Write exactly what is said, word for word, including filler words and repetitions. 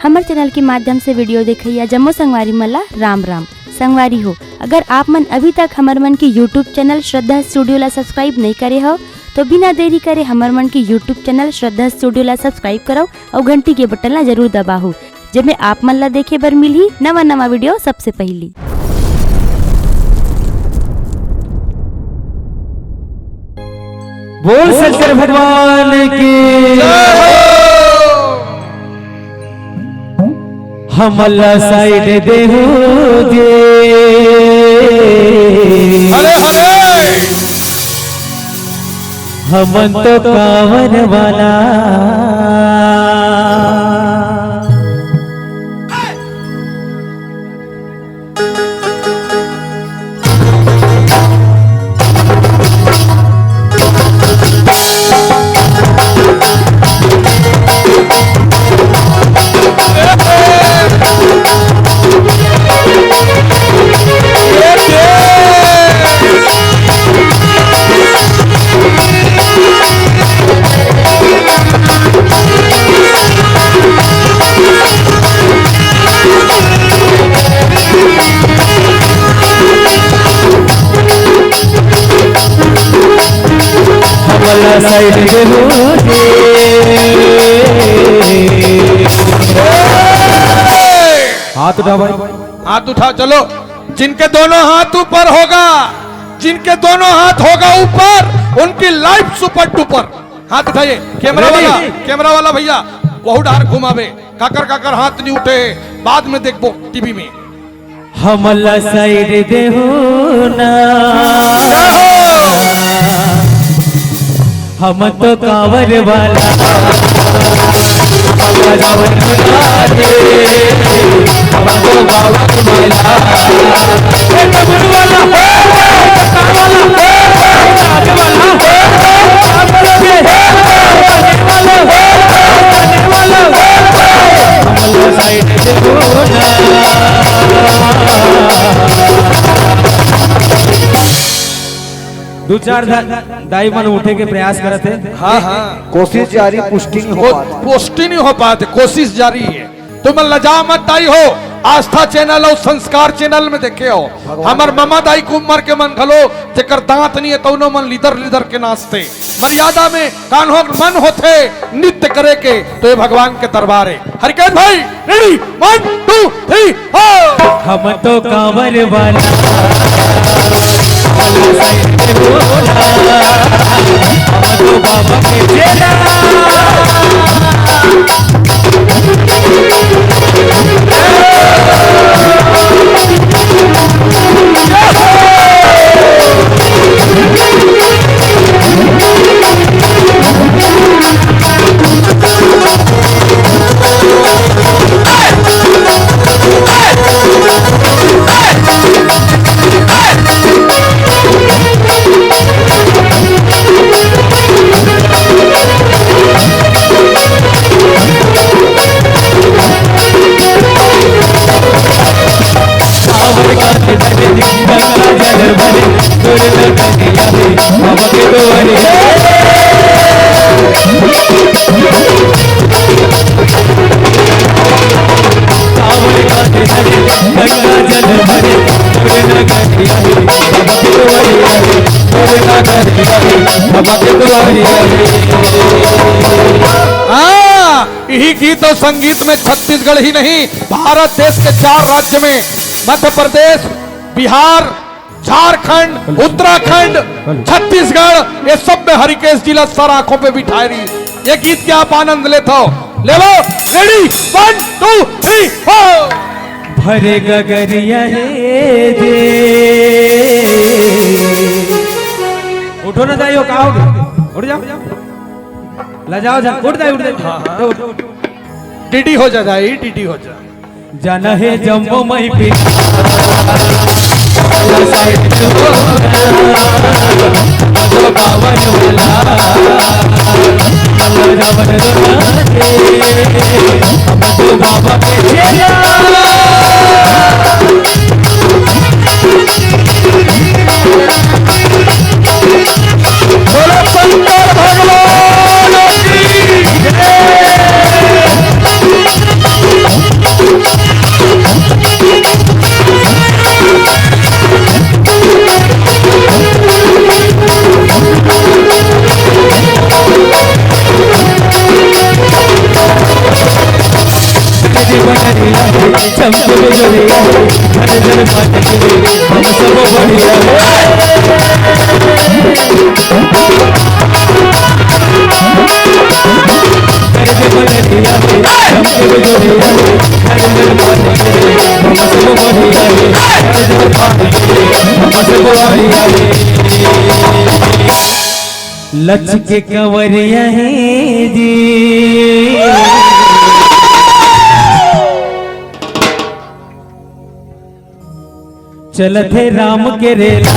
हमर चैनल के माध्यम से वीडियो देखइया जम्मो संगवारी मन ला राम राम। संगवारी हो, अगर आप मन अभी तक हमर मन के YouTube चैनल श्रद्धा स्टूडियो ला सब्सक्राइब नई करे हो, तो बिना देरी करे हमर मन के YouTube चैनल श्रद्धा स्टूडियो ला सब्सक्राइब करव अउ घंटी के बटन ला जरूर दबाहू, जेमे आप मन ला देखे बर मिलही नवा नवा वीडियो सबसे पहिली। बोल शंकर भगवान की। जय हो। हमला साइड देहू दे। हरे हरे। हमन तो कांवर वाला। हमला साइड दे हो रे। हाथ उठा भाई। हाथ उठा, चलो। जिनके दोनों हाथ ऊपर होगा, जिनके दोनों हाथ होगा ऊपर, उनकी लाइफ सुपर डुपर। हाथ उठाइए, कैमरा वाला, कैमरा वाला भैया, वहू डार घुमावे। काकर काकर हाथ नहीं उठे, बाद में देखबो टीवी में। हमला साइड देहू ना, हम तो कांवर वाला। दू चार दा-, दाई मन उठे के प्रयास करत हे। हाँ, हाँ। कोशिश जारी, पुष्टि नहीं हो को-, पात। पुष्टि नहीं हो पात, कोशिश जारी है। तुम लजा मत दाई हो, आस्था चैनल अउ संस्कार चैनल में देखे हो। भगवान हमर ममा दाई के उम्र के मन घलो, जेकर दांत नहीं है, तउनो मन लिदर लिदर के नाचते। मर्यादा में कान्हो मन होथे नृत्य करे के, तो ये भगवान के दरबार है। हरिकेश भाई, रेडी, वन, टू, थ्री, हो। हम तो कांवर वाला, हम तो बाबा के चेला। हाँ, यही गीत और संगीत में छत्तीसगढ़ ही नहीं, भारत देश के चार राज्य में, मध्य प्रदेश, बिहार, झारखंड, उत्तराखंड, छत्तीसगढ़, ये सब में हरिकेश जी ला सर आंखों पे बिठाए रही। ये गीत के आप आनंद लेत हो, ले लो, रेडी, वन, टू, थ्री, फोर। भरे गगरिया हे जे। उठो ना जाइयो, का हो गया? उठ जाओ। लजाओ जा, उठ जाए, उठ जाए। हाँ, हाँ। उठ, उठ। डीडी हो जा दाई, डीडी हो जा। जाना है जम्मो मई पे। लचके कंवरिया हे जी, चलत हे राम के रेला।